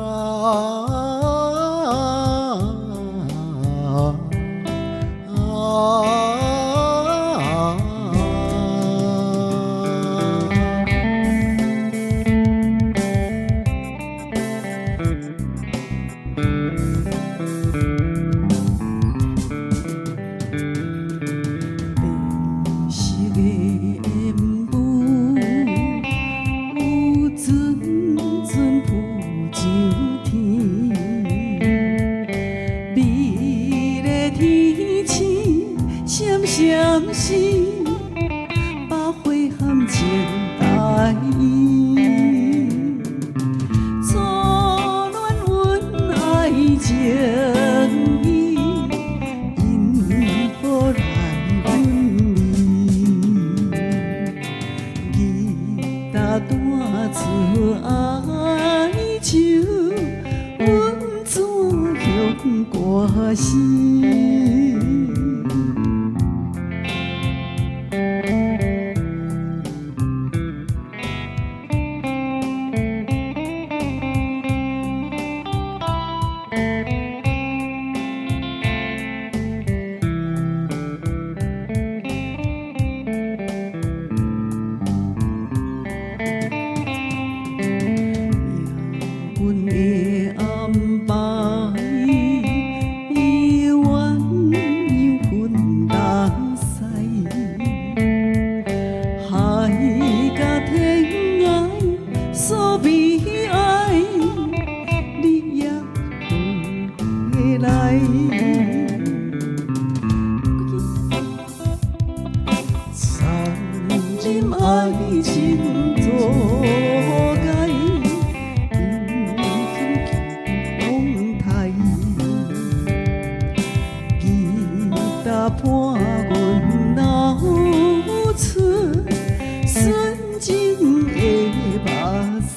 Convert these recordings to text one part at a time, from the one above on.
白色的烟雾，有阵阵浮上天，美丽天星闪闪烁，百花含情大意，初恋阮爱情意，因何来分离？吉他弹出哀愁，阮怎向歌声？命運的安排，鸳鸯分東西，海角天涯所悲哀，你也回來。殘忍愛情作解，陰天風台，吉他伴阮流出純情的目屎。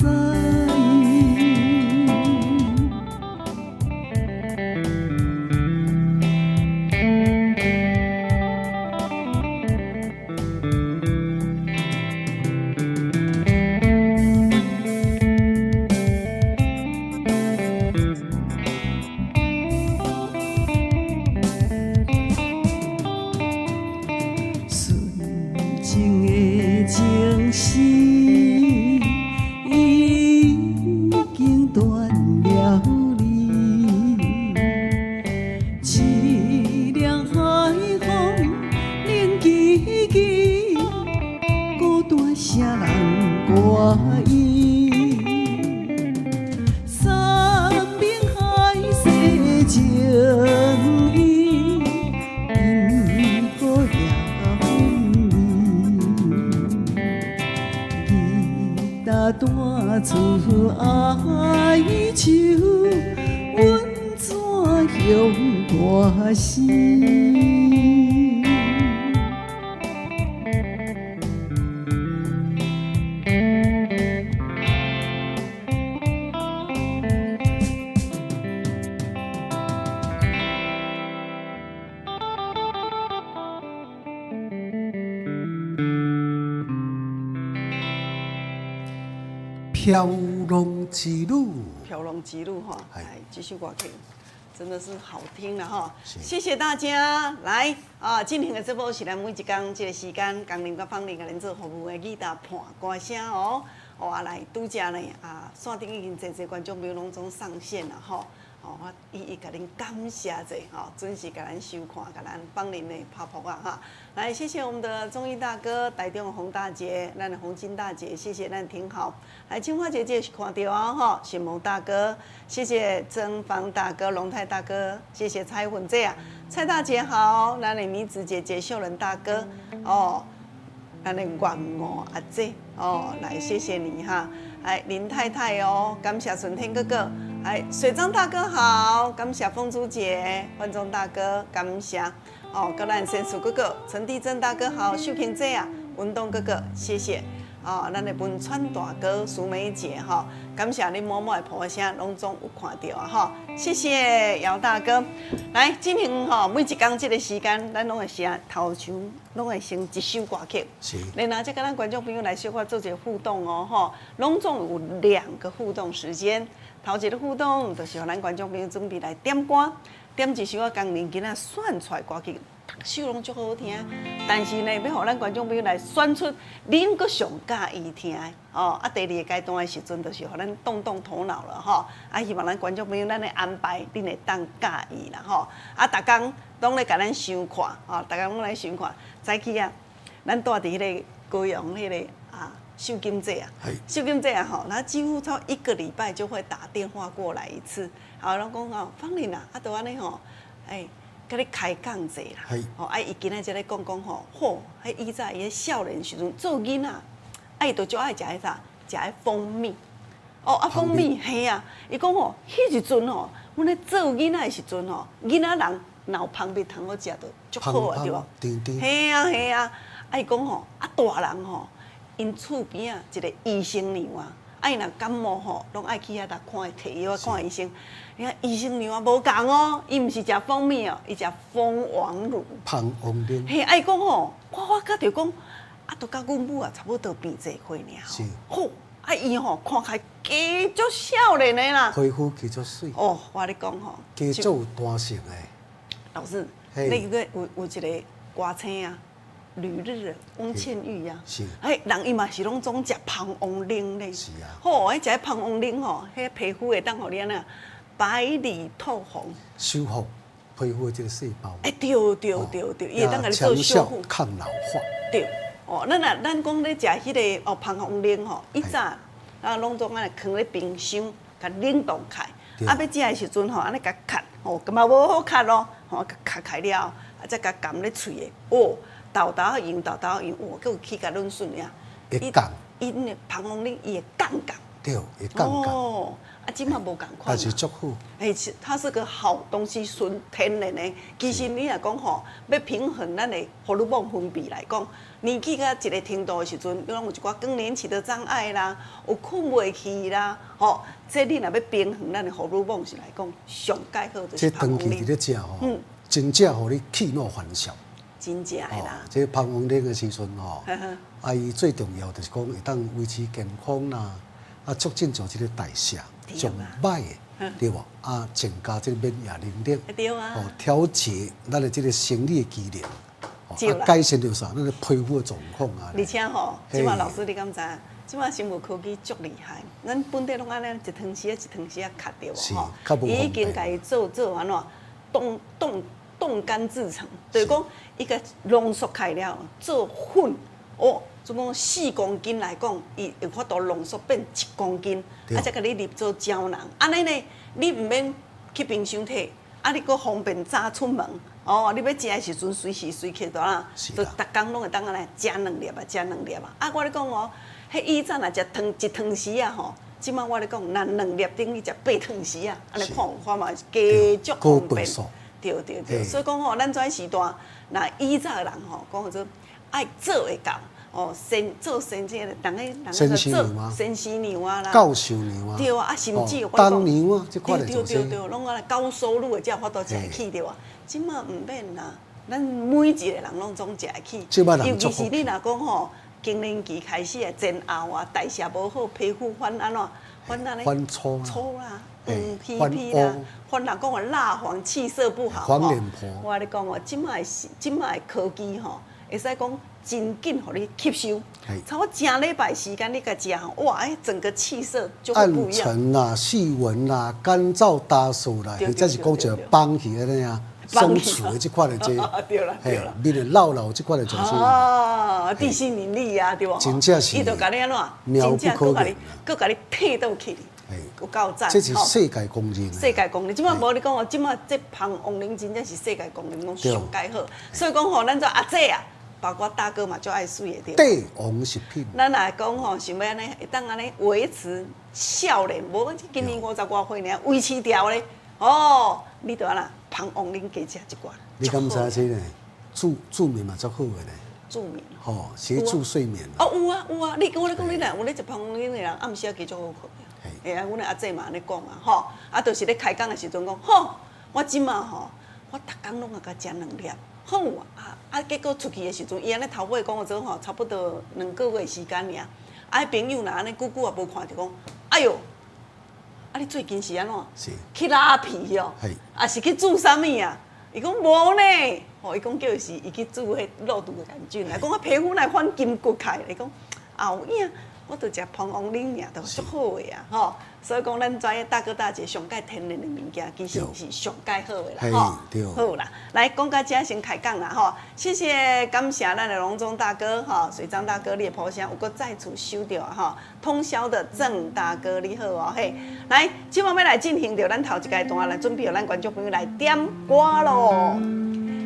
純情的情絲已經斷了理，淒涼海風冷凄凄，孤單誰人掛意？山盟海誓情意，因何也分離？吉他彈出哀愁，阮怎向歌聲？飄浪之女，飄浪之女哈，係來這首歌曲真的是好聽了哈，是謝謝大家來啊！進行的節目是咱每一工這個時間，江林佮芳玲共恁做服務的吉他伴歌聲哦。哦啊，來拄才呢啊，線頂已經濟濟觀眾朋友攏總上線了吼。哦，我一一共恁感謝者吼，準時共咱收看，共咱芳玲的拍撲啊哈。來，謝謝我們的綜藝大哥台中的洪大姐，咱的洪金大姐，謝謝咱挺好。來，青花姐姐是看著啊吼，沈蒙大哥，謝謝曾芳大哥、龍泰大哥，謝謝蔡粉姐啊，蔡大姐好，咱的米子姐姐、秀仁大哥，哦，咱的願五阿姐，哦，來謝謝你哈。來，林太太哦，感謝順天哥哥。來，水樟大哥好，感謝鳳珠姐、萬忠大哥，感謝哦，閣咱先生哥哥、陳地震大哥好，秀萍姐啊，文東哥哥，謝謝。哦，咱的汶川大哥淑美姐吼，感謝你滿滿的抱聲，攏總有看著啊吼，謝謝姚大哥。來進行吼，每一工這个時間，咱攏會先頭前攏會先一首歌曲。然後再佮咱觀眾朋友來小可做一个互動哦吼，攏總有兩個互動時間。頭一个互動就是予咱觀眾朋友準備來點歌，點一首我工人今仔選出來歌曲，逐首攏足好聽。但是呢，欲予咱觀眾朋友來選出恁閣上佮意聽的哦。啊，第二個階段的時陣，就是予咱動動頭腦了吼。啊，希望咱觀眾朋友咱的安排，恁會當佮意啦吼。啊，逐工攏咧共咱收看，吼，逐工攏來收看。早起啊，咱蹛佇彼个高雄彼个啊。秀金姐啊，秀金姐啊，吼，他幾乎超一個禮拜就會打電話過來一次。好，攏講吼，芳玲啊，啊，就按呢吼，欸，共你開講者啦。吼，啊，伊今仔才咧講講吼，嚯，彼以前伊少年時陣做囡仔，啊，伊就足愛食彼啥，食彼蜂蜜。哦，啊，蜂蜜，嘿啊，伊講吼，彼時陣吼，阮咧做囡仔的時陣吼，囡仔人若有蜂蜜通好食，就足好啊，對無？嘿啊嘿啊，啊，伊講吼，啊，大人吼。𪜶厝邊仔一个醫生娘啊，啊伊若感冒吼，攏愛去遐共看提藥看醫生。你看醫生娘啊，無仝哦，伊毋是食蜂蜜哦，伊食蜂王乳。蜂王乳。嘿，啊伊講吼，我發覺著講，啊，都佮阮母啊差不多變濟歲爾。吼，啊伊吼看起來加足少年的啦。皮膚加足媠。哦，我共你講吼，加足有彈性的。老師，你個有一个歌星啊？旅日翁倩玉啊，哎，人伊嘛是攏總食蜂王奶咧。吼，彼食蜂王奶吼，彼皮膚會當予你按怎白裡透紅。修復皮膚的這个細胞。欸，對對對對，伊會當共你做修復。抗老化。對，哦，咱若咱講咧食彼个哦蜂王奶吼，以早啊攏總按呢囥咧冰箱，共冷凍起來，啊欲食的時陣吼，按呢共揭，吼，感覺無好揭咯，吼，共揭開了，啊才共含咧喙的，哦。豆豆用豆豆用，哇，閣有起共潤順呀！會降。伊那蜂王奶伊會降降。對，會降降。哦，啊，這馬無仝款。但是足好。欸，它是個好東西，純天然的。其實你若講吼，欲平衡咱的荷爾蒙分泌來講，年紀到一个程度的時陣，你攏有一寡更年期的障礙啦，有睏袂去啦，吼，這你若欲平衡咱的荷爾蒙是來講，上蓋好就是蜂王奶。這長期佇咧食吼，真正予你氣若反笑。真正的啦。這蜂王奶的時陣吼，啊，伊最重要就是講會當維持健康啦，啊，促進做這个代謝，上歹的，對無？啊，增加這个免疫能力，哦，調節咱的這个生理的機能，啊，改善著啥？咱的皮膚的狀況啊。而且吼，這馬老師你敢知？這馬生物科技足厲害，咱本底攏按呢一湯匙一湯匙仔敲著無吼？伊已經共伊做做按怎凍凍。凍乾製成，就是講伊共濃縮開了做粉，哦，就講4公斤來講，伊有法度濃縮變1公斤，啊，才共你入做膠囊。按呢呢，你毋免去冰箱提，啊，你閣方便早出門，哦，你欲食的時陣隨時隨刻都啦，就逐工攏會當按呢食兩粒啊，食兩粒啊。啊，我咧講哦，彼以前若食湯一湯匙啊吼，這馬我咧講，若兩粒等於食八湯匙啊，按呢看有看嘛，加足方便。對對對，所以講吼，咱這時代，若以早的人吼，講做愛做會到，哦，先做先這个，人咧人咧做先生娘啊啦，教授娘啊，對啊，啊甚至我講，娘啊，這款對對對對，攏按呢高收入的才有法度食會起對無？這馬毋免啦，咱每一个人攏總食會起，尤其是你若講吼，更年期開始的前後啊，代謝無好，皮膚反按怎，反按呢？反粗啦。黃皮皮啦，反人講話蠟黃氣色不好黃臉婆。我共你講哦，這馬的這馬的科技吼，會使講真緊予你吸收，差不多誠禮拜時間你共食吼，哇，欸，整個氣色就會不一樣。暗沉啦、細紋啦、乾燥乾燥啦，或者是講一個綁起按呢啊，鬆弛的這款的這，對啦對啦，面會老老這款的狀況。啊，地心引力啊，對無？真正是，伊就共你按怎，妙不可言，閣共你退倒去。有夠讚！這是世界公認。世界公認，這馬無你講哦，這馬這蜂王奶真正是世界公認，攏上蓋好。所以講吼，咱做阿姐啊，包括大哥嘛，足愛媠的對。帝王食品。咱若講吼，想欲按呢，會當按呢維持少年，無今年五十外歲爾維持牢咧。哦，你著按怎蜂王奶加食一寡。你敢知這個助助眠嘛足好的咧？助眠。吼，協助睡眠。哦，有啊有啊，你我咧講，你若有咧食膨黃奶的人，暗時仔其實足好睏。會啊，阮的阿姐嘛按呢講啊，吼，啊，就是咧開講的時陣講，吼，我這馬吼，我逐工攏會共食兩粒，好啊，啊，結果出去的時陣，伊按呢頭尾講了吼，差不多2個月時間爾，啊，彼朋友若按呢久久也無看著講，哎喲，啊，你最近是按怎？去拉皮哦，抑是去注啥物啊？伊講無呢，吼，伊講叫是伊去注彼肉毒桿菌，來講啊皮膚若反金骨開，伊講啊有影。我就食膨黃奶爾，就足好的啊，吼！所以講，咱知影大哥大姐上蓋天然的物件，其實是上蓋好的啦，吼。好啦，來講到這先開講啦，吼！謝謝感謝咱的龍中大哥，吼，水漳大哥，你的鋪聲有閣再次收著啊，吼！通宵的鄭大哥你好哦，嘿，來，這馬欲來進行著咱頭一階段來準備予咱觀眾朋友來點歌囉。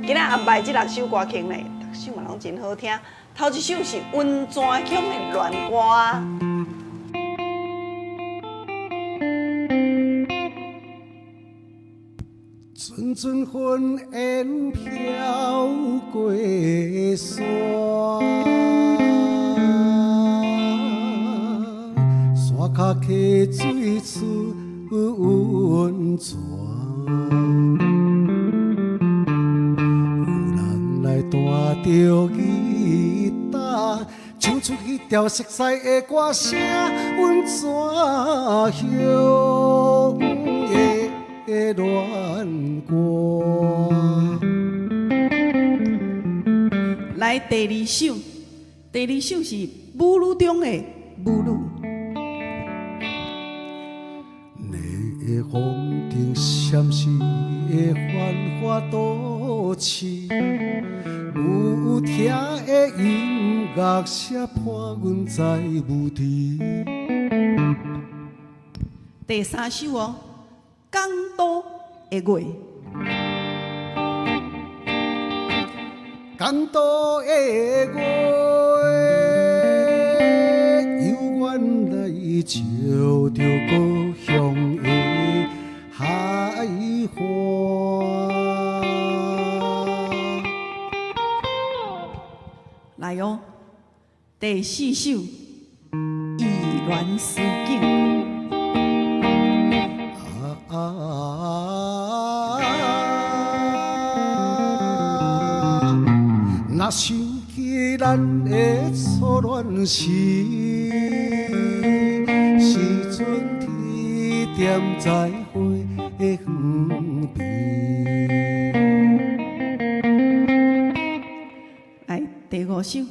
今仔安排這六首歌曲呢，逐首嘛攏真好聽。頭一首是溫泉鄉的戀歌。陣陣雲煙飄過山，山跤溪水出溫泉，有人來彈著吉他，唱出彼條熟似的歌聲，溫泉鄉的戀歌。來第二首，第二首是母女中的母女。那風燈閃爍的繁華都市，有聽的音樂聲伴阮在無知。第三首哦，港都的月。港都的月，猶原來照著故鄉的海岸。來哦，第四首《意亂思景》。啊，若想起咱的初戀時，是春天踮在花園邊。來，第五首，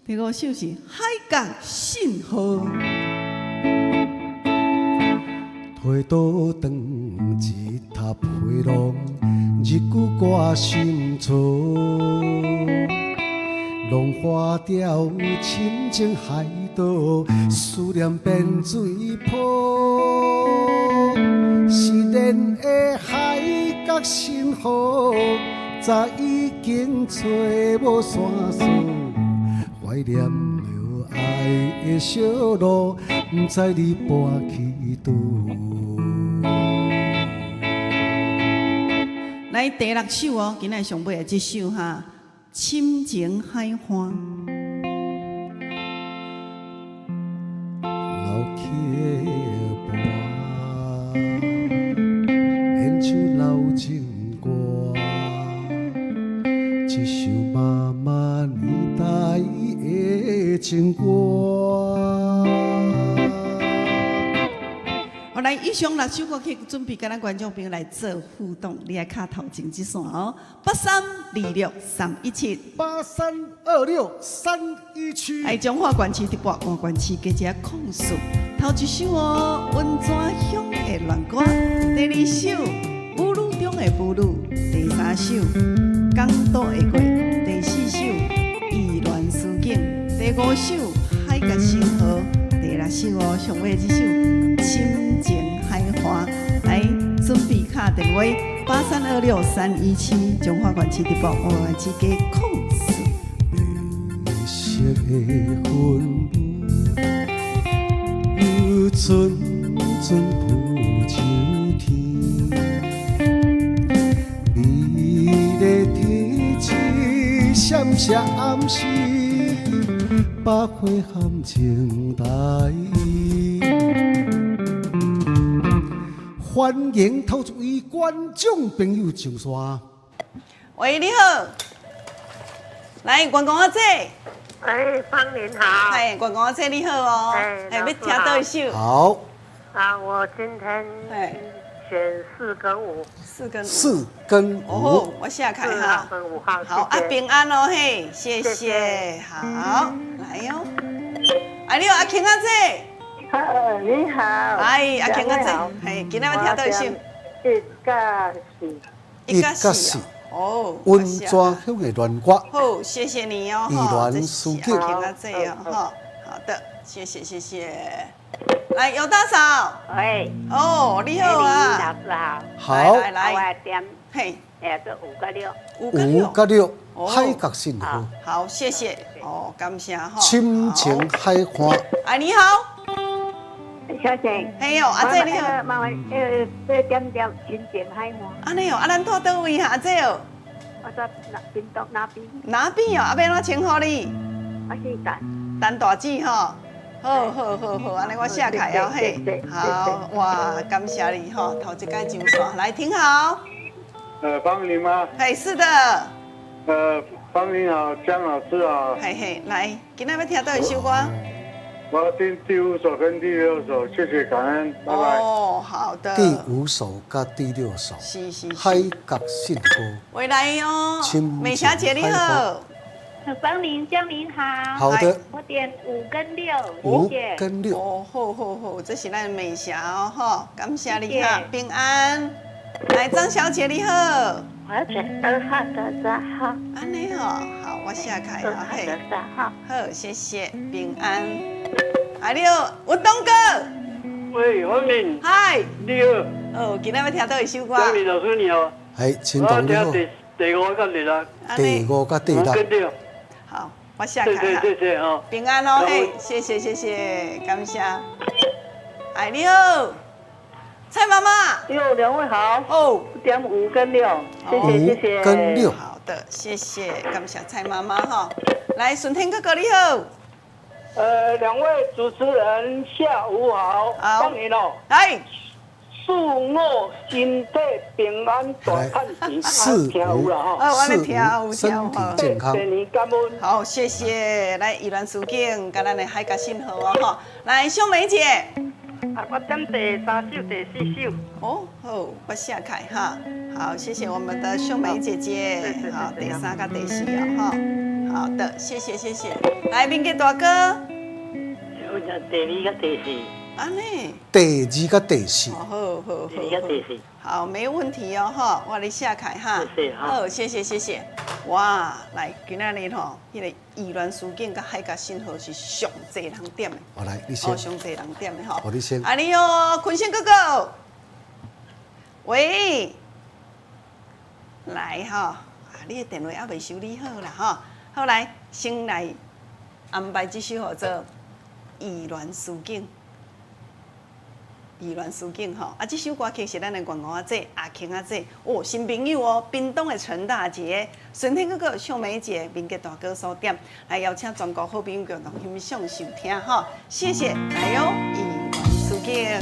第五首是《海角信號》。提倒轉一塔皮浪，日久掛心厝，浪花掉深情海岛，思念變水泡。失戀的海角信號，早已經找無線索，懷念著愛的小路，毋知你搬去佗。來第六首哦，今仔上尾的這首哈，《深情海岸》。老曲伴，演唱老情歌，一首媽媽年代的情歌。好，來，以上六首歌曲準備佮咱觀眾朋友來做互動，你愛敲頭前這線哦，8326317，8326317。來，彰化縣市直播，外縣市加一04。頭一首哦，溫泉鄉的戀歌；第二首，母女中的母女；第三首，港都的月；第四首，意亂思景；第五首，海角星河；第六首哦，上尾這首，深情海岸。來，準備敲電話8326317，彰化縣市直播，外縣市加04。白色的雲霧，陣陣浮上天，美麗天際閃閃暗示，百花含情台。歡迎頭一位觀眾朋友上線。喂，你好，來，關公阿姐。哎，芳玲好。哎，關公阿姐你好哦。哎，欲聽佗一首？好。啊，我今天選4跟5。4跟5。4跟5。哦，我寫開哈。4號跟5號。好啊，平安哦嘿，謝謝。好，來喲。哎，你好，阿慶阿姐。好，你好。哎，阿慶阿姐，嘿，今仔欲聽佗一首？1甲4。1甲4。哦。溫泉鄉的戀歌。好，謝謝你哦。宜蘭司景。阿慶阿姐哦，哈，好的，謝謝謝謝。來，尤大嫂。喂。哦，你好啊。老師好。好。來來。我點。嘿。哎，這5甲6。5甲6，海角信號。好，謝謝。哦，感謝哈。深情海岸。哎，你好。小姐。嘿哦，阿姐你好。麻煩，這點點深情海岸。按呢哦，啊，咱住佗位哈，阿姐哦。我在屏東那邊。哪邊哦？啊，欲按怎稱呼你？我姓陳。陳大姊吼。好好好好，按呢我寫開哦嘿。好哇，感謝你吼，頭一擺上線，來聽好。芳玲嗎？嘿，是的。芳玲好，江老師好。嘿嘿，來，今仔欲聽佗一首歌？我聽第5首跟第6首，謝謝感恩，拜拜。哦，好的。第5首佮第6首，是是是。海角信號。喂，來哦，美霞姐你好。芳玲、江玲好。好的。我點5跟6， 5跟6。哦，好好好，這是咱美霞哦，吼，感謝你哈，平安。來，張小姐你好。我選2號的3號。按呢吼，好，我寫開哈，嘿。2號。好，謝謝，平安。哎，你好，文東哥。喂，芳玲。嗨。你好。哦，今仔欲聽佗一首歌？江玲老師你好。哎，陳董你好。我聽第5佮第6。第5佮第6。5跟6。好，我寫開哈。謝謝哈。平安哦，嘿，謝謝謝謝，感謝。哎，你好，蔡媽媽。喲，兩位好。哦，點5跟6，謝謝謝謝。5跟6。好的，謝謝，感謝蔡媽媽哈。來，順天哥哥你好。兩位主持人下午好，芳玲哦。哎。祝我身體平安，大趁錢，四五，四五，身體健康。好，謝謝。來，宜蘭司景，佮咱的海角信號哦，吼。來，秀梅姐。啊，我點第3首、第4首。哦，好，我寫開哈。好，謝謝我們的秀梅姐姐。好，第3佮第4哦，哈。好的，謝謝謝謝。來，明杰大哥。我講第2佮第4。按呢？第2佮第4。好好好。第2佮第4。好，沒問題哦，哈，我來寫開哈。謝謝哈。好，謝謝謝謝。哇，來，今仔日吼，彼個宜蘭司景佮海角信號是上濟人點的。我來，你先。哦，上濟人點的吼。哦，你先。啊，你好，坤生哥哥。喂。來吼，啊，你的電話猶未修理好啦，吼。好來，先來安排這首號做《宜蘭司景》。宜蘭司景吼，啊，這首歌曲是咱的願望阿姐、阿慶阿姐，哦，新朋友哦，屏東的陳大姐、順天哥哥、秀梅姐、明杰大哥所點，來邀請全國好朋友共同欣賞收聽吼，謝謝，來喲，宜蘭司景。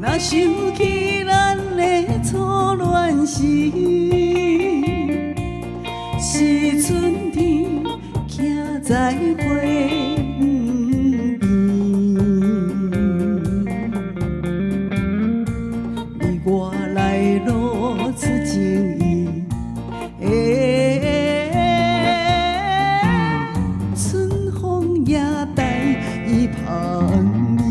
若想起咱的初戀時，是春天徛在花園邊，你我來露出情意。春風也帶伊芳味。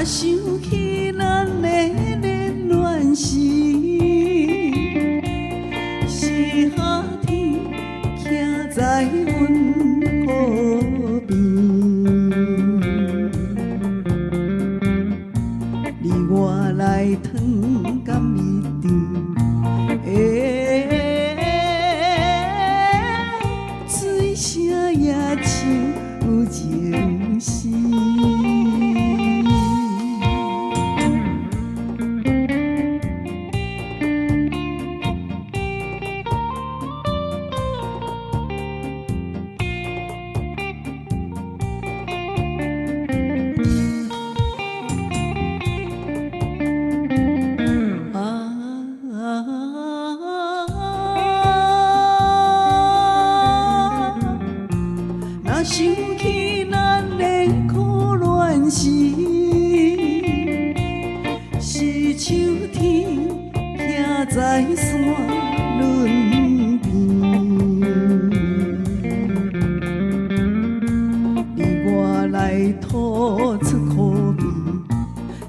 想起咱的热恋时，是夏天，徛在阮河边，你我来糖甘蜜甜，欸，水声也像有情诗。啊，若想起咱的苦恋时，是秋天，徛在山崙边，你我来吐出苦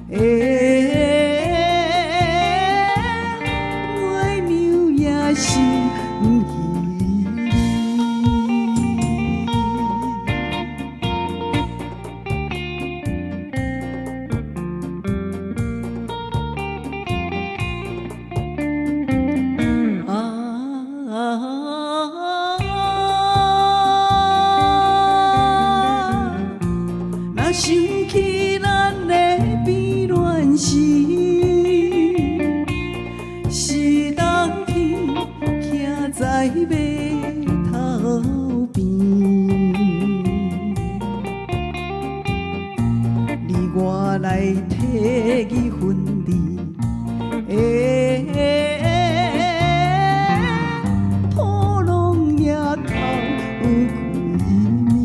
味，欸，月娘也是毋稀微。啊，若想起咱的变恋时，是冬天，徛在码头边，你我来提议分离，欸，土拢也哭有几暝。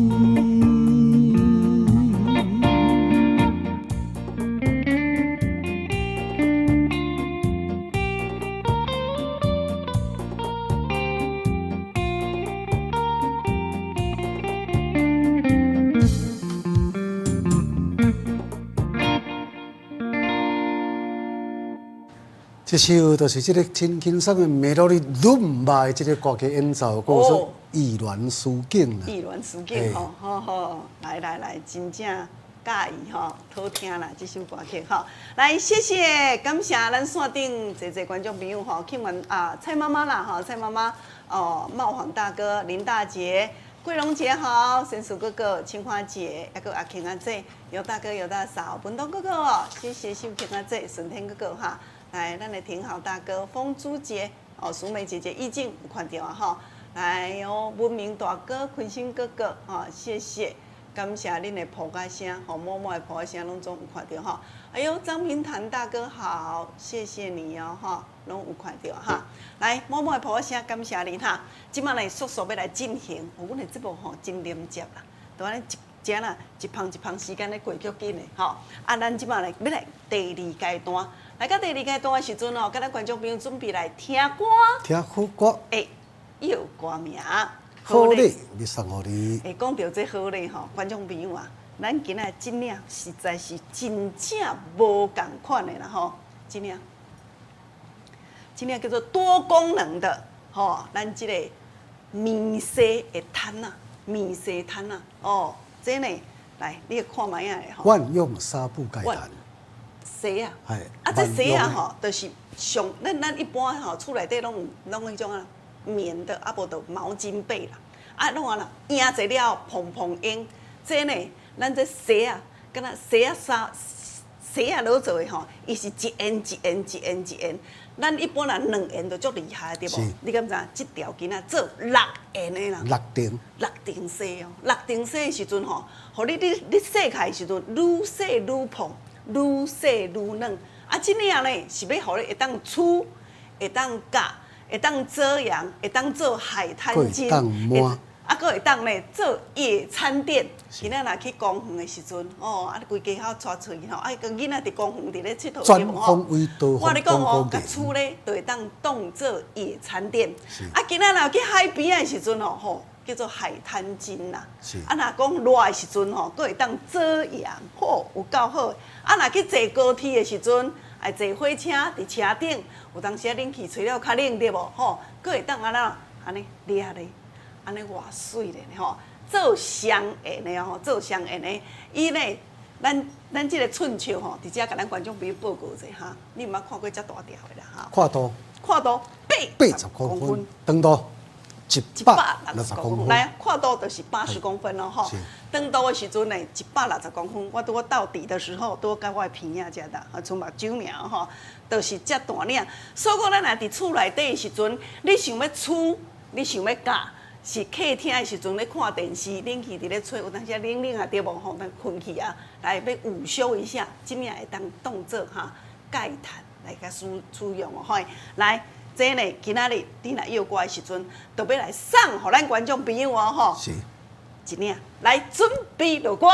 這首就是這個真輕鬆的 Melody Rumba 的這個歌曲演奏，叫做《意亂思境》啦。意亂思境吼，好好，來來來，真正佮意吼，好聽啦，這首歌曲吼。來，謝謝，感謝咱線頂濟濟觀眾朋友吼，慶文啊，蔡媽媽啦吼，蔡媽媽哦，茂煌大哥、林大姐、桂榮姐好，神鼠哥哥、青花姐，還有阿慶阿姐、尤大哥、尤大嫂、文東哥哥，謝謝秀萍阿姐、沈天哥哥哈。來，咱的廷豪大哥、風珠姐、哦，淑美姐姐，意境有看到啊吼。來哦，文明大哥、坤星哥哥，吼，謝謝，感謝恁的噗仔聲，吼，默默的噗仔聲攏總有看到吼。哎呦，張平潭大哥好，謝謝你哦，吼，攏有看到哈。來，默默的噗仔聲，感謝恁哈。這擺來速速欲來進行，哦，阮的節目吼真連接啦，都按呢一這啦，一芳一芳時間咧過足緊的吼。啊，咱這擺來欲來第二階段。來到第二階段的時陣哦，佮咱觀眾朋友準備來聽歌。聽好歌。欸，伊有歌名。好禮，欲送予你。欸，講著這好禮吼，觀眾朋友啊，咱今仔這領實在是真正無仝款的啦吼，這領，這領叫做多功能的吼，咱這個棉紗的毯仔，棉紗毯仔哦，這呢，來，你看覓仔吼。萬用紗布蓋毯。紗啊，啊，這紗啊吼，就是上咱咱一般吼厝內底攏有攏彼種啊棉的，啊無就毛巾被啦，啊攏啊啦，掖者了蓬蓬用。這呢，咱這紗啊，敢若紗仔紗紗仔攞做的吼，伊是一緣一緣一緣一緣。咱一般人兩緣就足厲害對無？你敢知影？這條巾仔做六緣的啦。六層。六層紗哦，六層紗的時陣吼，予你你你洗起來的時陣，愈洗愈蓬。愈洗愈軟，啊，這領呢是欲予你會當吹，會當夾，會當遮陽，會當做海灘巾，啊，閣會當呢做野餐墊。今仔若去公園的時陣，哦，啊，規家伙帶出去吼，啊，個囡仔佇公園佇咧𨑨迌全方位多我咧講哦，共厝咧就會當當做野餐墊。啊，今仔若去海邊的時陣吼，吼，叫做海灘巾啦。是。啊，若講熱的時陣吼，閣會當遮陽，吼，有夠好。啊，若去坐高鐵的時陣，愛坐火車佇車頂，有當時啊冷氣吹了較冷對無？吼，閣會當按怎按呢掠咧，按呢偌媠咧吼，做雙緣的吼，做雙緣的，伊呢，咱這個寸尺吼，佇遮共咱觀眾朋友報告者哈，你毋捌看過遮大條的啦哈？闊度，闊度80公分，長度160公分。來，闊度就是80公分咯吼。長度的時陣呢，160公分。我拄我到底的時候，拄佮我的鼻仔遮啦，賰目睭爾吼，就是遮大領。所以講，咱若佇厝內底的時陣，你想欲吹，你想欲教。是客廳的時陣咧看電視，冷氣佇咧吹，有當時冷冷啊，對無吼？咱睏去啊，來欲午休一下，這領會當當做哈蓋毯來共使用哦。吼，來，這呢今仔日你若要歌的時陣，就欲來送予咱觀眾朋友哦，吼。是。一領來準備落歌。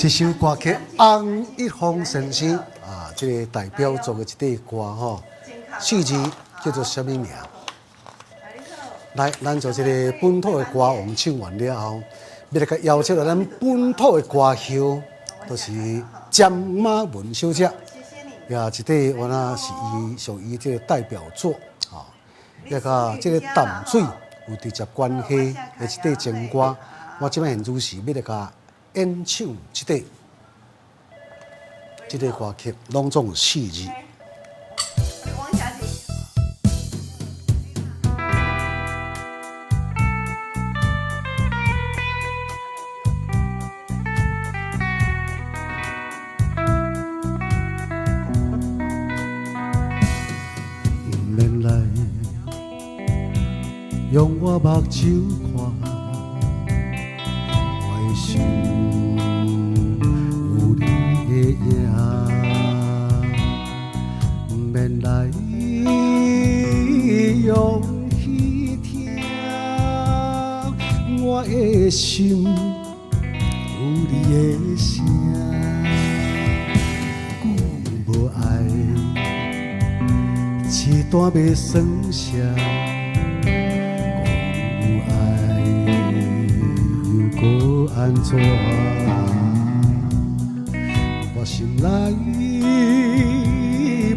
這首歌曲翁一峰先生啊，這個代表作的一塊歌吼，四字叫做啥物名？來，咱做這個本土的歌王唱完了後，欲來共邀請著咱本土的歌后，就是詹瑪雯小姐。也這塊原來是伊屬於這個代表作啊，也佮這個淡水有直接關係的一塊情歌，我這擺現主時欲來共演唱這塊歌曲，攏總有四字。毋免來用我目睭看，我的心有你的影。毋免來用耳聽，我的心有你的聲。講無愛，一段欲算啥？講有愛，又閣按怎？我心內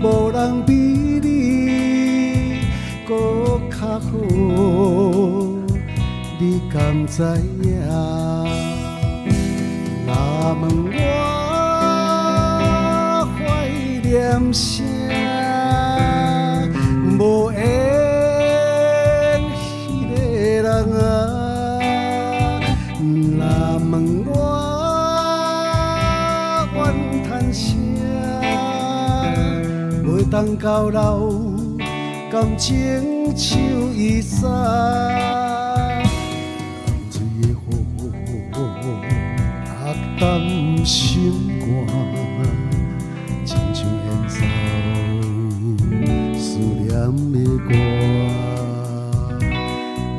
無人人比你阁较好，你敢知影？若问我怀念啥，无缘彼个人啊。若问我怨叹啥，袂当到老，感情像伊早。淡水的雨，落淡心肝，亲像演奏思念的歌。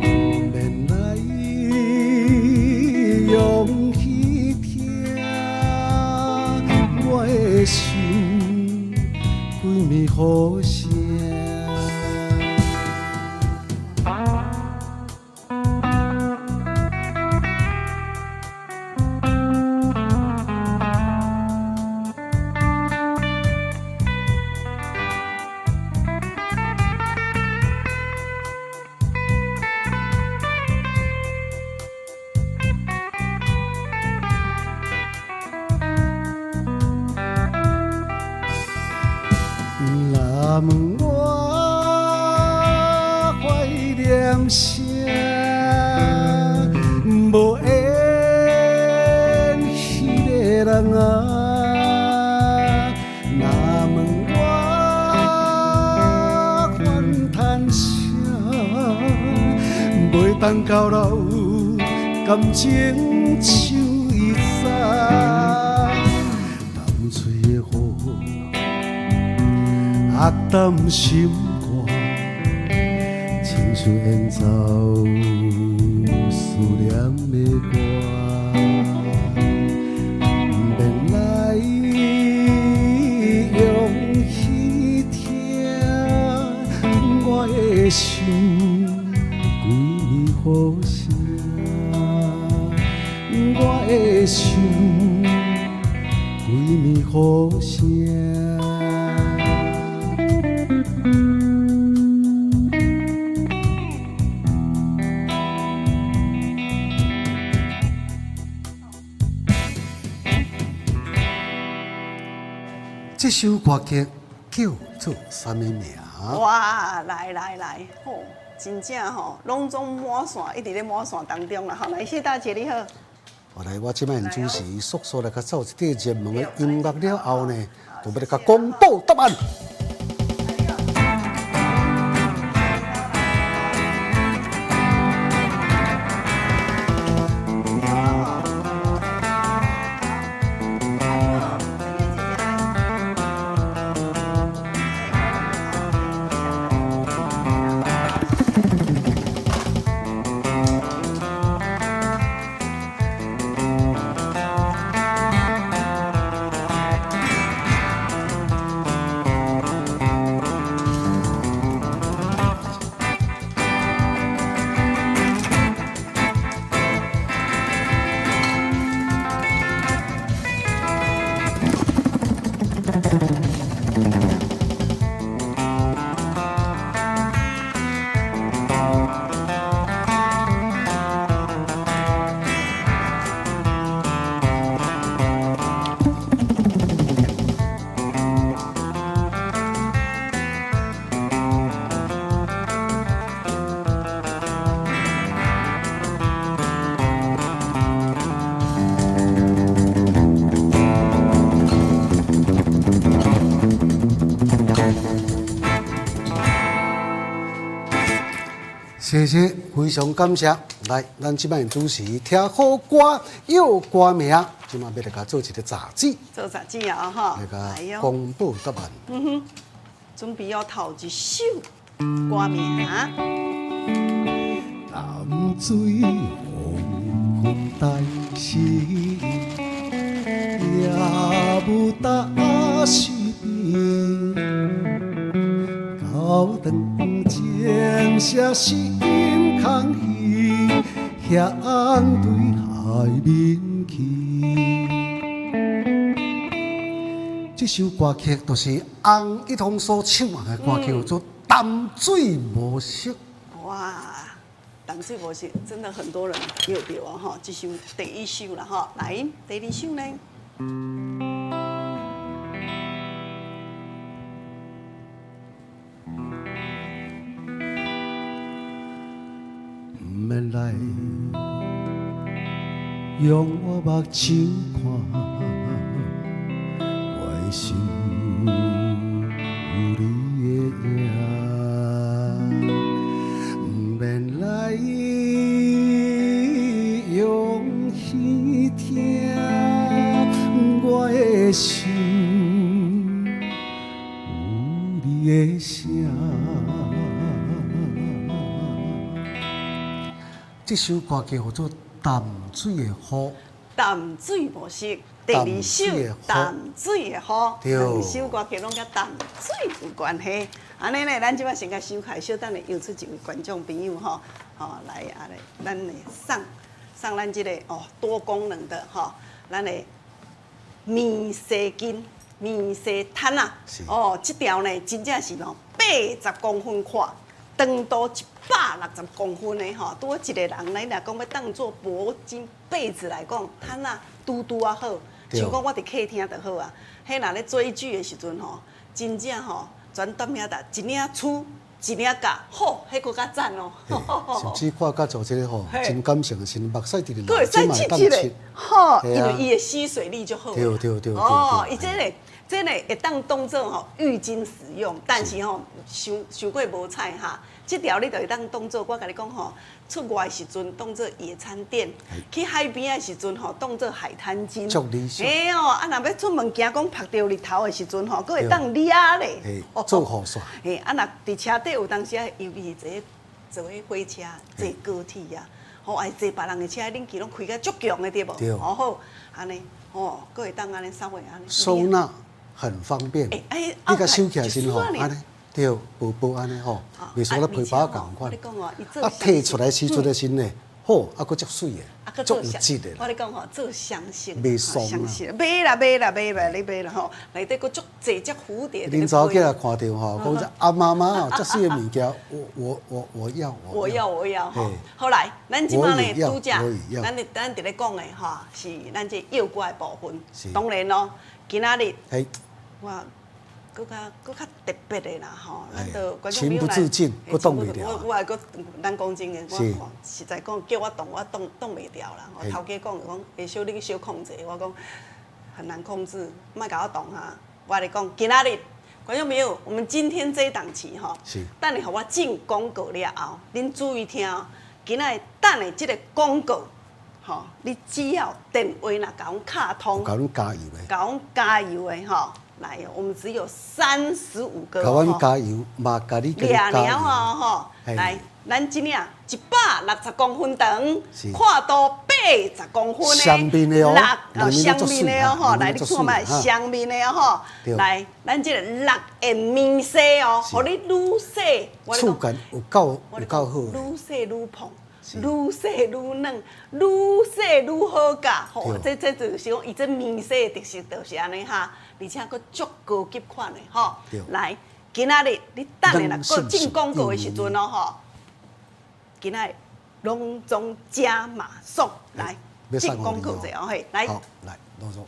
毋免来用去听，我的心规暝雨声。若问我怀念啥，无缘彼个人啊。若问我怨叹啥，袂当到老，感情像伊早。淡水的雨，压淡心肝，亲像演奏思念的歌。毋免来用去听，我的心规暝雨声，我的心规暝雨声。这首歌曲叫做啥物名？哇，来来来，吼，真正吼，拢总满线，一直咧满线当中啦。吼，来，谢大姐你好。后来我这摆主持速速来佮走一块热门的音乐了后呢，就欲来共公布答案。谢谢，非常感谢。来，咱这摆主持听好歌，有歌名，这摆欲来共做一个杂志。做杂志啊，哈！来共公布答案。嗯哼，准备要头一首歌名。淡水黄昏大时，夜雾打水边，高灯情写心空虚，向对海面去。這首歌曲就是翁一通所唱的歌曲，叫做《淡水模式》。哇，淡水模式真的很多人有對哦，吼，這首第一首啦，吼，來第二首呢？毋免來用我目睭看，我的心有你的影。毋免來用耳聽，我的心有你的聲。這首歌叫做《淡水的雨》。淡水模式，第二首《淡水的雨》，兩首歌曲攏佮淡水有關係。按呢咧，咱這擺先共收開，小等下又出一位觀眾朋友吼，吼來啊咧，咱會送送咱這個哦多功能的吼，咱的棉紗巾、棉紗毯啊，哦，這條呢真正是哦80公分寬。長度160公分的吼，拄好一個人，咱若講欲當做脖巾被子來講，毯仔拄拄仔好。像講我佇客廳就好啊。彼若咧追劇的時陣吼，真正吼全踮遐搭一領厝一領角，好，彼閣較讚哦。甚至看甲做這個吼，真感性的時陣，目屎直直流，閣會使拭一下，吼，因為伊的吸水力就好。對對對。哦，伊這個。這個會當當做吼浴巾使用，但是吼傷傷過無彩哈。這條你就會當當做，我共你講吼，出外的時陣當做野餐墊，去海邊的時陣吼當做海灘巾。嘿哦，啊若欲出門驚講曝著日頭的時陣吼，閣會當掠咧。做雨傘。嘿，啊若佇車底有當時啊，尤其是坐坐火車、坐高鐵啊，吼愛坐別人的車，冷氣攏開甲足強的對無？對。哦好，按呢，吼，閣會當按呢稍微按呢。收納。很方便，你共收起來時吼，按呢，對，薄薄按呢吼，袂輸咧皮包仝款。啊，提出來時陣的時呢，好，啊，閣足媠的，足有質的。我咧講吼，做雙色，袂爽啊。買啦買啦買啦，你買啦吼，內底閣足濟隻蝴蝶。恁查某囝看著吼，講這阿媽媽哦，遮媠的物件，我要。我要我要吼。好來，咱這擺呢拄才，咱佇咧講的吼，是咱這藥歌的部分。當然咯，今仔日。我閣較閣較特別的啦吼，咱就觀眾朋友來，閣擋袂牢。我我還閣咱講真的，我實在講叫我擋，我擋擋袂牢啦。我頭家講講，會小你去小控制，我講很難控制，莫共我擋哈。我來講，今仔日觀眾朋友，我們今天這一檔期吼，等下予我進廣告了後，恁注意聽哦。今仔日等下這個廣告，吼，你只要電話若共阮敲通，共阮加油的，共阮加油的吼。來，我們只有35個。共阮加油，嘛共你加油。吼，來，咱這領160公分長，闊度80公分的。雙面的哦，雙面的哦，吼，來你看覓，雙面的哦，吼，來，咱這個6片棉紗哦，予你愈洗，觸感有夠有夠好。愈洗愈膨，愈洗愈軟，愈洗愈好咬，吼，這就是講伊這棉紗的特色就是按呢哈。而且閣足高級款的吼，來，今仔日你等下若閣進廣告的時陣哦吼，今仔日攏總加碼送來進廣告者哦嘿，來，好，來，攏總。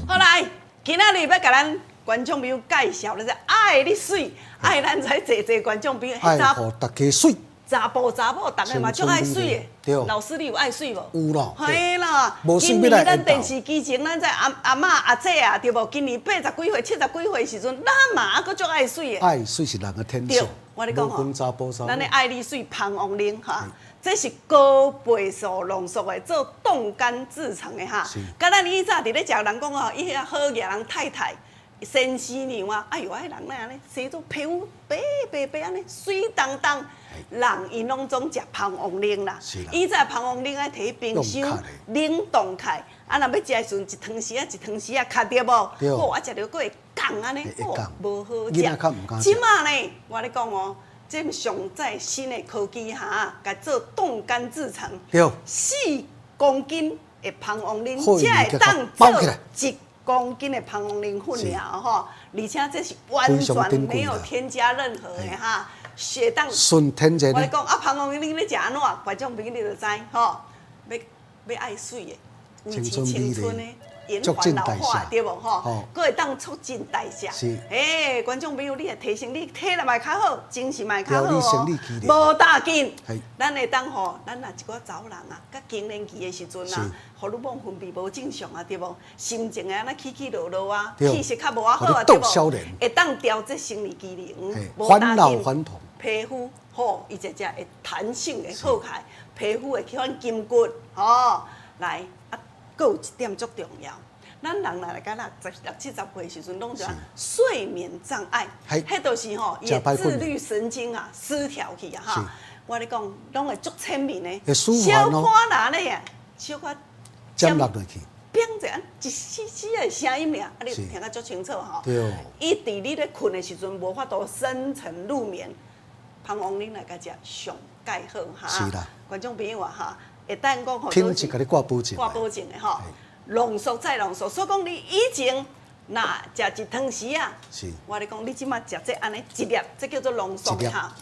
好來，今仔日欲共咱觀眾朋友介紹咧，愛你媠，愛咱才濟濟觀眾朋友，愛予大家媠。查埔查某，逐个嘛足愛媠的。對。老師，你有愛媠無？有咯。嘿啦。今年咱電視機前，咱在阿阿嬤阿姐啊，對無？今年80幾歲、70幾歲時陣，咱嘛猶閣足愛媠的。愛媠是人的天性。對，我咧講吼，咱的愛你媠芳王奶哈，這是高倍數濃縮的，做凍乾製成的哈。佮咱以早佇咧食人講哦，伊遐好額人太太。先生娘啊，哎喲，彼人哪按呢，生做皮膚白白白按呢，媠當當，人𪜶攏總食芳王奶啦。以前芳王奶愛提去冰箱冷凍起，啊，若欲食的時陣，一湯匙仔一湯匙仔，較對無？好，啊，食著閣會咬降按呢，會降，無好食。囡仔較毋敢食。這馬呢，我咧講哦，這上載新的科技哈，共做凍乾製成，4公斤的蜂王奶，才會當做1公斤的蜂王奶粉爾吼，而且這是完全沒有添加任何的哈，血當純天然。我咧講啊，蜂王奶你食按怎？觀眾朋友你就知吼，欲欲愛媠的，維持青春的。延緩老化對無吼？閣會當促進代謝。是。欸，觀眾朋友，你會提升你體力嘛會較好，精神嘛會較好哦。無打緊，咱會當吼，咱若一寡查某人啊，佮更年期的時陣啊，荷爾蒙分泌無正常啊，對無？心情啊，按呢起起落落啊，氣色較無遐好啊，對無？會當調節生理機能，無打緊，皮膚吼，伊才才會彈性會好起來，皮膚會起反筋骨，吼，來啊。閣有一點足重要，咱人若來到六十六七十歲時陣，攏有睡眠障礙，彼就是吼，伊的自律神經啊失調去啊哈。我咧講，攏會足淺眠的，小可若咧，小可針落去，變一按一絲絲的聲音爾，啊，你聽甲足清楚吼。伊佇你咧睏的時陣，無法度深層入眠，蜂王奶來共食上蓋好哈。是啦，觀眾朋友啊哈。會當講吼，品質共你掛保證，掛保證的吼，濃縮再濃縮。所以講你以前若食一湯匙啊，我咧講你這馬食這按呢一粒，這叫做濃縮哈，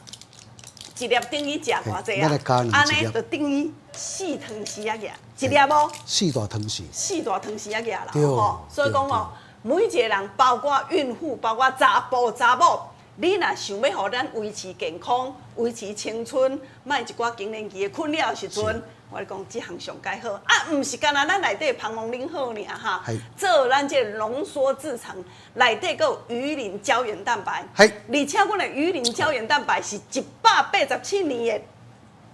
一粒等於食偌濟啊？按呢就等於四湯匙啊，一粒哦，四大湯匙，四大湯匙啊，啦吼。所以講哦，每一個人，包括孕婦，包括查埔查某。你若想欲予咱維持健康、維持青春，莫一寡更年期的困擾的時陣，我咧講這項上蓋好。啊，毋是干焦咱內底蜂王奶好爾哈，做咱這個濃縮製成，內底閣有魚鱗膠原蛋白，而且阮的魚鱗膠原蛋白是187年的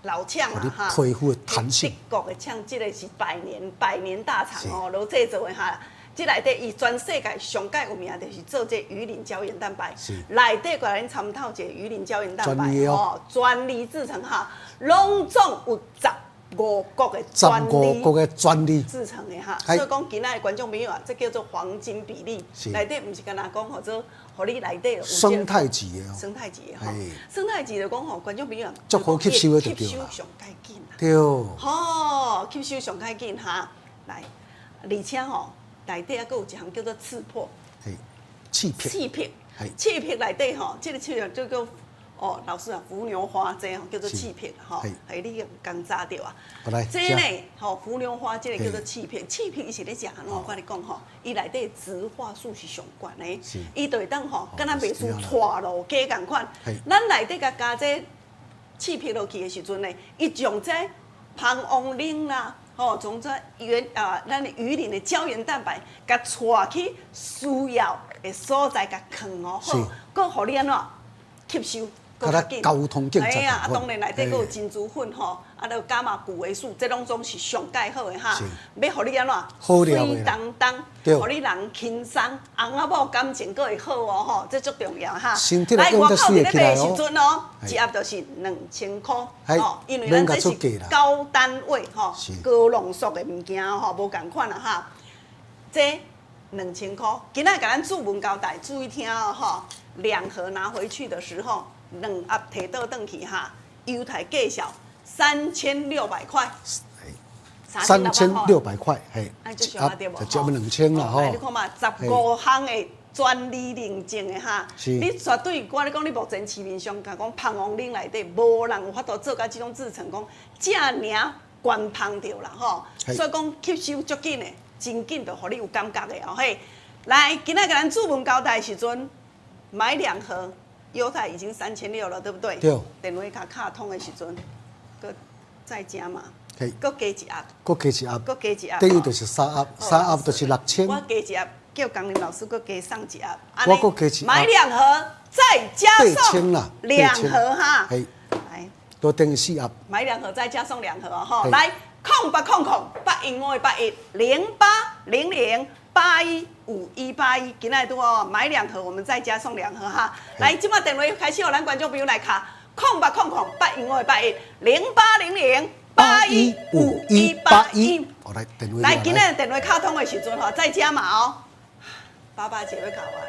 老廠啊哈，皮膚的彈性，德國的廠，這個是百年百年大廠哦，羅製造的哈。這內底伊全世界上蓋有名就是做這魚鱗膠原蛋白，內底共咱參透一個魚鱗膠原蛋白哦，專利製成哈，攏總有十五國的專利，十五國的專利製成的哈。所以講今仔的觀眾朋友啊，這叫做黃金比例。內底毋是干焦講予做，予你內底有生態級的，生態級的吼，生態級就講吼，觀眾朋友足好吸收的就對啦，吸收上蓋緊啦，對，吼，吸收上蓋緊哈，來，而且吼。內底還閣有一項叫做刺破，刺皮，刺皮，刺皮內底吼，這個刺皮就叫哦，老師啊，伏牛花這吼叫做刺皮吼，係你剛查著啊。這呢，吼伏牛花這個叫做刺皮，刺皮伊是咧食按怎？我共你講吼，伊內底植化素是上懸的，伊就會當吼，敢若袂輸帶路雞仝款。咱內底共加這刺皮落去的時陣呢，伊將這蜂王奶啦。吼，從這原啊，咱的魚鱗的膠原蛋白，共帶去需要的所在，共囥哦，好，閣予你按怎吸收，閣較緊。交通警察。哎呀，啊，當然內底閣有珍珠粉吼，啊，閣加嘛穀維素，這攏總是上蓋好的哈。欲予你按怎？媠當當，予你人輕鬆，翁仔某感情閣會好哦吼，這足重要哈。來，外口佇咧賣的時陣哦，一盒就是2000塊吼，因為咱這是高單位吼，高濃縮的物件吼，無仝款啦哈。這2000塊，今仔共咱注文交代，注意聽哦吼。兩盒拿回去的時候，兩盒提倒轉去哈，優待介紹3600塊。 3600塊，嘿，一盒就接近2000啦吼。你看嘛，15項的專利認證的哈，你絕對我咧講，你目前市面上共講蜂王奶內底，無人有法度做到這種製程，講遮爾懸芳著啦吼。所以講吸收足緊的，真緊就予你有感覺的哦嘿。來，今仔共咱主文交代的時陣，買兩盒，優待已經3600了，對不對？對。電話卡卡通的時陣，閣再加碼。閣加一盒，閣加一盒，閣加一盒，等於就是三盒，三盒就是6000。我加一盒，叫江林老師閣加送一盒。我閣加一盒。買兩盒再加送兩盒哈。來，都等於四盒。買兩盒再加送兩盒哦，來，0800 815 81 0800 815181，今仔拄哦，買兩盒我們再加送兩盒哈。來，這馬電話開始，予咱觀眾朋友來敲0800 815 81 0800。815181，來，來，今仔電話敲通的時陣吼，再加碼哦。爸爸姐欲敲我啦，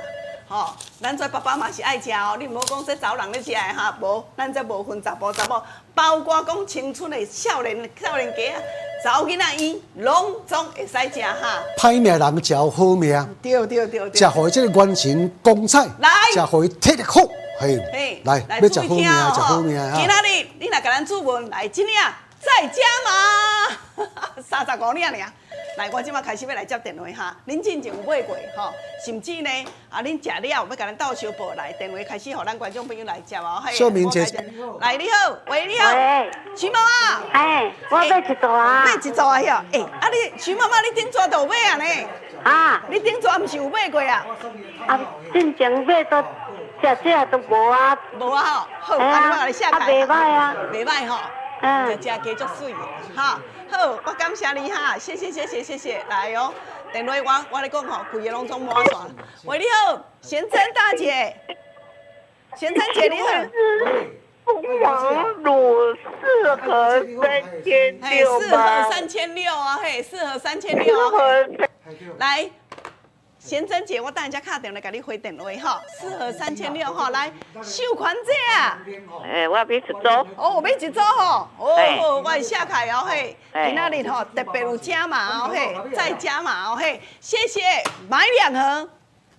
吼，咱这爸爸嘛是爱食哦，你毋好讲这查某人咧食的哈，無，咱這無分查埔查某，包括講青春的少年少年家啊，查某囡仔伊攏總會使食哈。歹命人食好命，對對對對。食予伊這個元神光彩，來，食予伊體力好，嘿，來，欲食好命，食好命哈。今仔日你若共咱注文來這領再加碼，35領爾。來，我這馬開始欲來接電話哈。恁進前有買過吼，甚至呢，啊，恁食了欲共咱鬥相報來，電話開始予咱觀眾朋友來接哦。小明姐，來你好，喂你好，徐媽媽。哎，我買一組啊。買一組啊，遐，欸，啊你徐媽媽，你頂逝就有買啊呢？啊。你頂逝毋是有買過啊？啊，進前買都食食都無啊。無啊吼，好，啊我共你寫開。啊，袂䆀啊。袂䆀吼。嗯。食食加足媠的，哈。好，我感謝你哈，謝謝謝謝謝謝，來哦，電話我我咧講吼，規个攏總滿線。喂，你好，賢真大姐，賢真姐你好。鳳凰乳四盒3600四盒3600啊，嘿，四盒3600啊。來。賢真姐，我等下敲電話共你回電話吼，四盒3600吼，來，秀環姐啊，欸，我買一組，哦，買一組吼，哦，我會寫開哦嘿，今仔日吼特別有加碼哦嘿，再加碼哦嘿，謝謝，買兩盒，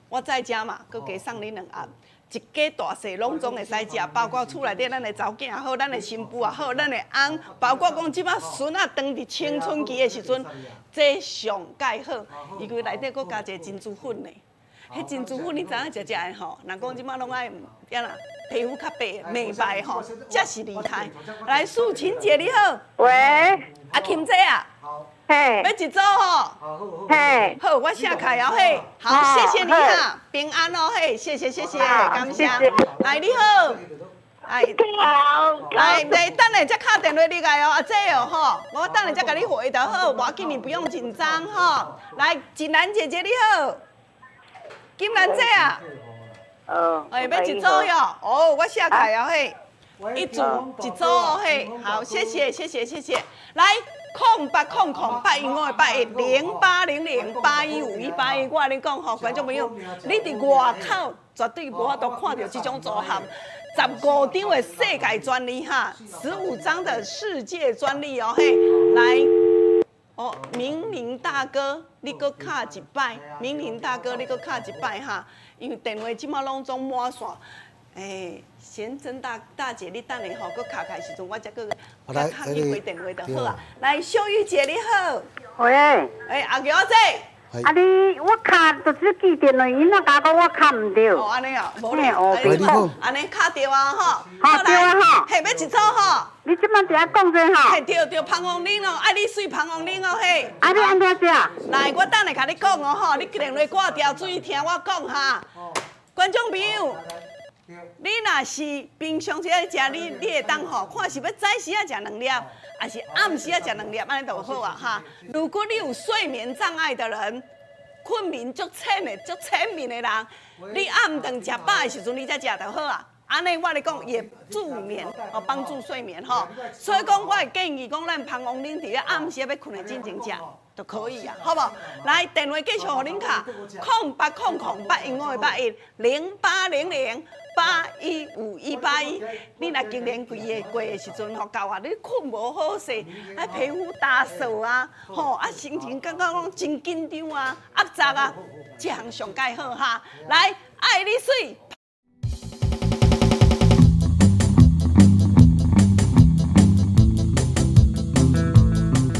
我再加碼，閣加送你兩盒。一家大細攏總會使食，包括厝內底咱的查某囝也好，咱的新婦也好，咱的翁，包括講這擺孫仔當佇青春期的時陣，這上蓋好，因為內底閣加一個珍珠粉呢。彼珍珠粉你知影食食的吼，人講這擺攏愛按怎皮膚較白美白吼，這是厲害。來，素琴姐你好。喂。阿琴姐啊。嘿，欲一組吼，嘿，好，我寫開哦，嘿，好，謝謝你哈，平安哦，嘿，謝謝謝謝，感謝，來你好，哎，來，來，等下才敲電話入來哦，阿姐哦，吼，我等下才共你回就好，無要緊，你不用緊張吼。來，錦蘭姐姐你好，金蘭姐啊，哦，哎，欲一組喲，哦，我寫開哦，嘿。一組一組哦嘿，好，謝謝謝謝謝謝，來0800 815 81 0800 815 181，我共你講吼，觀眾朋友，你佇外口絕對無法度看著這種組合，15張的世界專利哈，15張的世界專利哦嘿，來，哦，明明大哥，你閣敲一擺，明明大哥，你閣敲一擺哈，因為電話這馬攏總滿線。欸，賢真大大姐，你等下吼，閣卡開時陣，我才閣較較緊回電話就好啊。來，秀玉姐你好。喂。欸，阿嬌姐。啊你，我敲就是記電話，伊那共講我敲毋著。哦，按呢哦，無咧。按呢敲著啊吼。吼對啊吼。嘿，欲一組吼。你這擺佇遐講啥吼？嘿，對對，芳黃奶哦，愛你媠芳黃奶哦嘿。啊你按怎食？來，我等下共你講哦吼，你電話掛掉，注意聽我講哈。觀眾朋友。你若是平常時愛食，你你會當吼看是欲早時仔食兩粒，還是暗時仔食兩粒，按呢就好啊哈。如果你有睡眠障礙的人，睏眠足淺的、足淺眠的人，你暗頓食飽的時陣，你才食就好啊。按呢我咧講也助眠哦，幫助睡眠吼。所以講，我會建議講，咱芳黃奶佇咧暗時欲睏的進前食。就可以啊，好無？來，電話繼續予恁敲，0800 815 81 0800 815 181。你若經年規个過的時陣吼，到啊，你睏無好勢，啊皮膚乾燥啊，吼啊心情感覺攏真緊張啊、壓雜啊，這項上蓋好哈。來，愛你媠。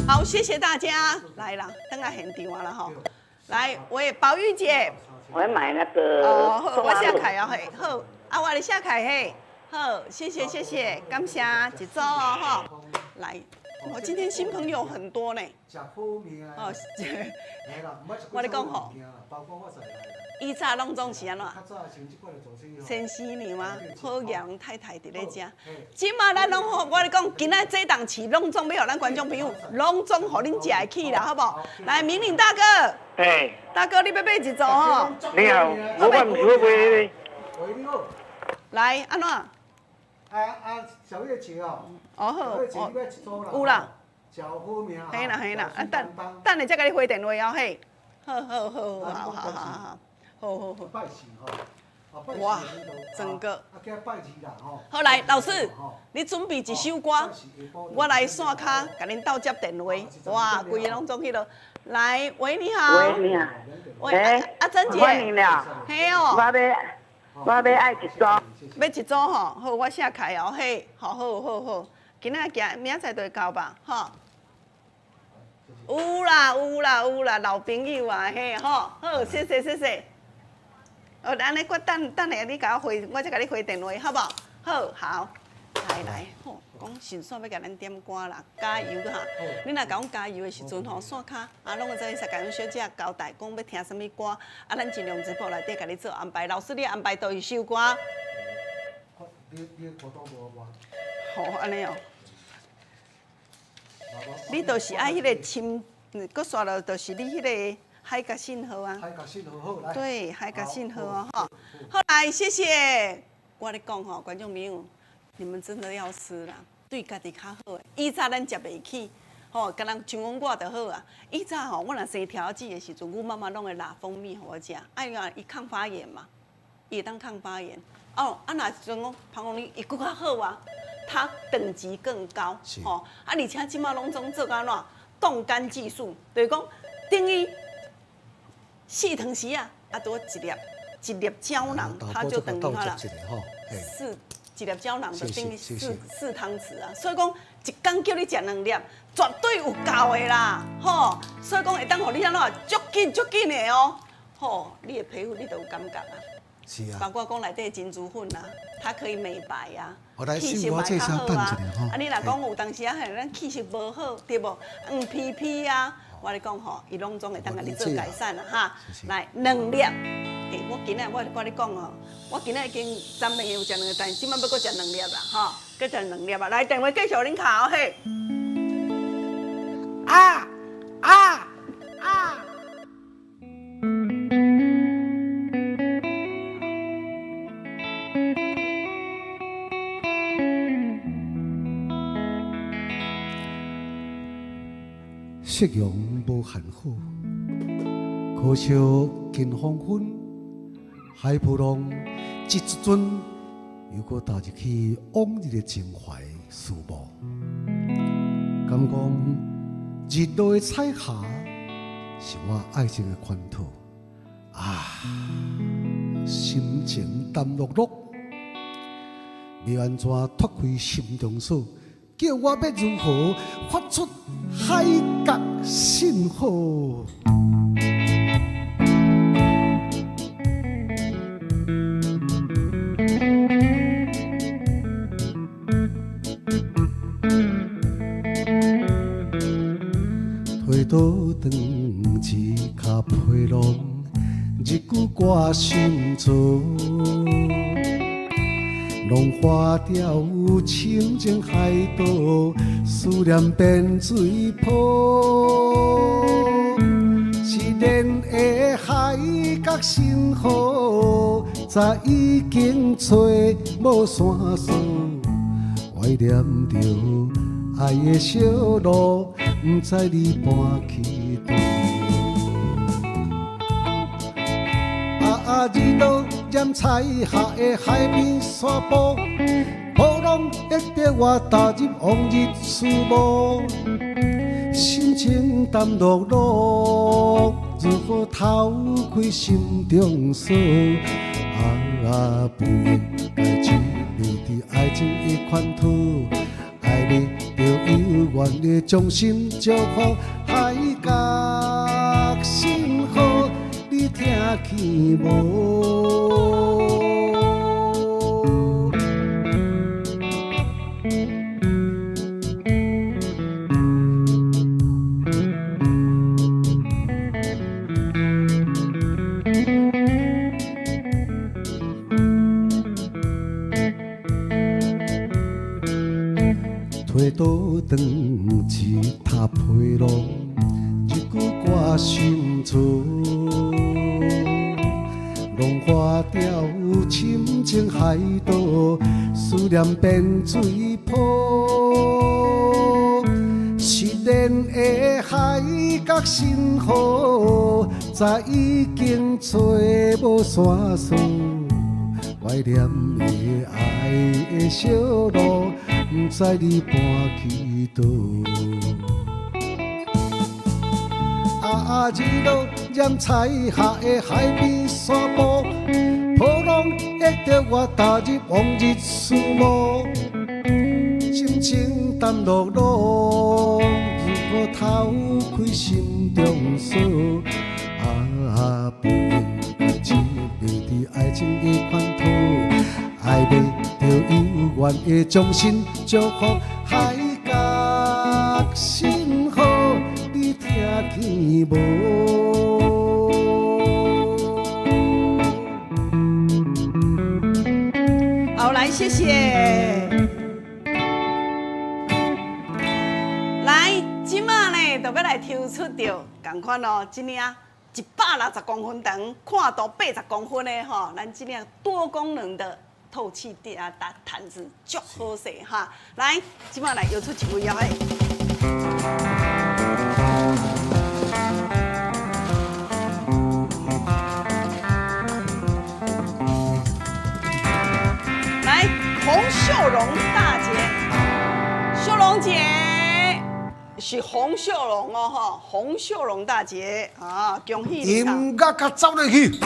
好，謝謝大家來啦，轉來現場啦吼。來，喂，寶玉姐，我要買那個。哦，好，我寫開哦嘿，好，啊，我來寫開嘿，好，謝謝謝謝，感謝一組哦吼。來，我今天新朋友很多呢。哦，我咧講吼。以早攏總是按怎？先生娘啊，好娘太太佇咧遮。這馬咱攏好，我咧講，今仔這檔市攏總欲予咱觀眾朋友，攏總予恁食會起啦，好無？來，明玲大哥。欸。大哥，你欲買一組吼？你好，我毋是欲買彼个。來，按怎？啊啊，小月姐哦。哦好。小月姐，你欲一組啦。有啦。食好命。嘿啦嘿啦，啊等等下才共你回電話哦嘿。好好好好好好好。好好好。拜四吼，啊拜四哇那个整个啊，今日拜二啦吼。好來，老師，你準備一首歌，我來線跤，共恁鬥接電話。哇，規个攏總彼落。來，喂，你好。喂，你好。喂，阿阿珍姐。歡迎了。嘿哦。我欲愛一組。欲一組吼，好，我寫開哦，嘿，好好好好，今仔行明仔載就會到吧，吼。有啦有啦有啦，老朋友啊，嘿吼，好，謝謝謝謝。哦，按呢我等等下你共我回，我再共你回電話，好無？好，好，來來，吼，講順紲欲共咱點歌啦，加油哈！你若講加油的時陣吼，線跤啊，攏會使共阮小姐交代，講欲聽啥物歌，啊，咱盡量直播內底共你做安排。老師，你安排佗一首歌？你歌單無無？好，按呢哦。你就是愛彼個深，閣煞落就是你彼個海角信號啊。海角信號好來。對，海角信號哦，吼。好來，謝謝。我咧講吼，觀眾朋友，你們真的要吃啦，對家己較好的。以早咱食袂起，吼，敢若像講我就好啊。以早吼，我若生條子的時陣，阮媽媽攏會抐蜂蜜予我食，啊，因為伊抗發炎嘛，伊會當抗發炎。哦，啊，若陣講彭公你伊閣較好啊。它等級更高，吼啊！而且這馬攏總做按怎凍乾技術，就是講等於四湯匙啊，啊，拄一粒一粒膠囊，它就等於它啦，四一粒膠囊就等於四湯匙啊。所以講一工叫你食兩粒，絕對有夠的啦，吼！所以講會當予你按怎足緊足緊的哦，吼！你的皮膚你就有感覺啊。是啊，包括講內底珍珠粉啊，它可以美白啊，氣色嘛較好啊。啊，你若講有當時啊，係咱氣色無好，對無？黃皮皮啊，我咧講吼，伊攏總會當共你做改善啦，哈。來，兩粒。欸，我今仔我佮你講哦，我今仔已經昨暝有食兩個，但這擺欲閣食兩粒啦，吼，閣食兩粒啊。來，電話繼續恁敲嘿。啊啊啊！夕陽無限好，可惜近黃昏，海波浪一陣陣，又閣踏入去往日的情懷思慕。敢講日落的彩霞是我愛情的圈套啊，心情淡漉漉，欲按怎脫開心中鎖？叫我欲如何發出海角信號？推倒轉一跤皮浪，日久掛心座。浪花掉深情海島，思念變水泡。失戀的海角信號，早已經揣無線索。懷念著愛的小路，毋知你搬去佗。啊啊，日落染彩霞的海邊沙埔，波浪逼著我踏入往日思慕，心情淡漉漉，如何偷開心中鎖？啊啊，不應該執迷佇愛情的圈套，愛你著猶原的將心祝福，海角信號，你聽見無？推倒轉一塔皮浪，日久掛心厝。浪花掉深情海島，思念變水泡。失戀戀的海角星河，早已經揣無線索。懷念的愛的小路，毋知你搬去佗。啊啊！日落染彩霞的海邊散步，波浪約著我踏入往日思慕，心情淡落落，如何偷開心中鎖？啊！不應該痴迷佇愛情的圈套，愛袂著猶原的將心祝福海角星河，你聽見無？好，來，謝謝。來，這馬呢，就欲來抽出著仝款哦，這領160公分長，寬度80公分的吼，咱這領多功能的透氣墊啊，毯子足好勢哈。來，這馬來搖出一位哦嘿。來，洪秀榮大姐，秀榮姐。是洪秀榮哦，吼，洪秀榮大姐啊，恭喜你！音樂較走入去。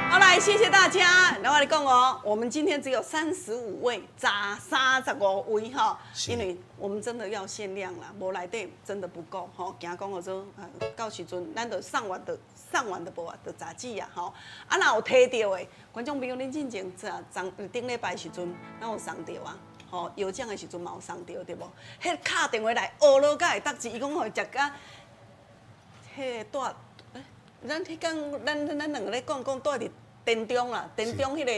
好，來，謝謝大家。來，我來講哦，我們今天只有35位，35位哈，因為我們真的要限量啦，無來底真的不夠吼。驚講說，到時陣咱就送完就送完就無啊，就雜誌啊吼。啊，若有提著的觀眾朋友，恁進前昨頂禮拜時陣，咱有送著啊，吼，搖獎的時陣嘛有送著對無？彼敲電話來，學落甲會得志，伊講吼食甲，彼個住，咱彼工咱兩個咧講講住佇田中啦，田中彼個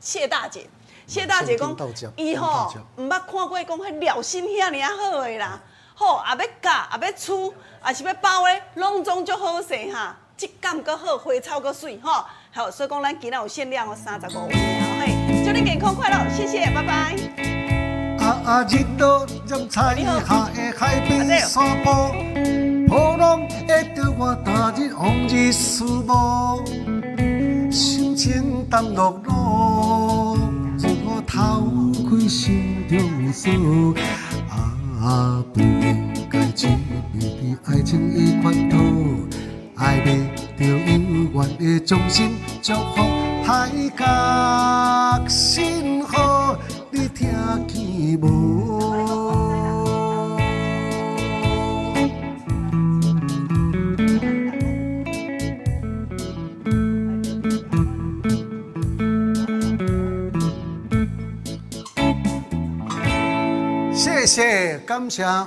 謝大姐，謝大姐講，伊吼毋捌看過講彼料心遐爾好的啦，好也欲咬，也欲吹，也是欲包的，攏總足好勢哈，質感閣好，花草閣媠吼。好，所以講咱今仔有限量哦，35位嘿，祝你健康快樂，謝謝，拜拜。啊啊！日落染彩霞的海邊散步，波浪會著我踏入往日思慕，心情淡落落，自我偷開心中鎖。啊，不應該痴迷佇愛情的圈套，愛袂著猶原的將心祝福海角星河，你聽見無？謝謝，感謝。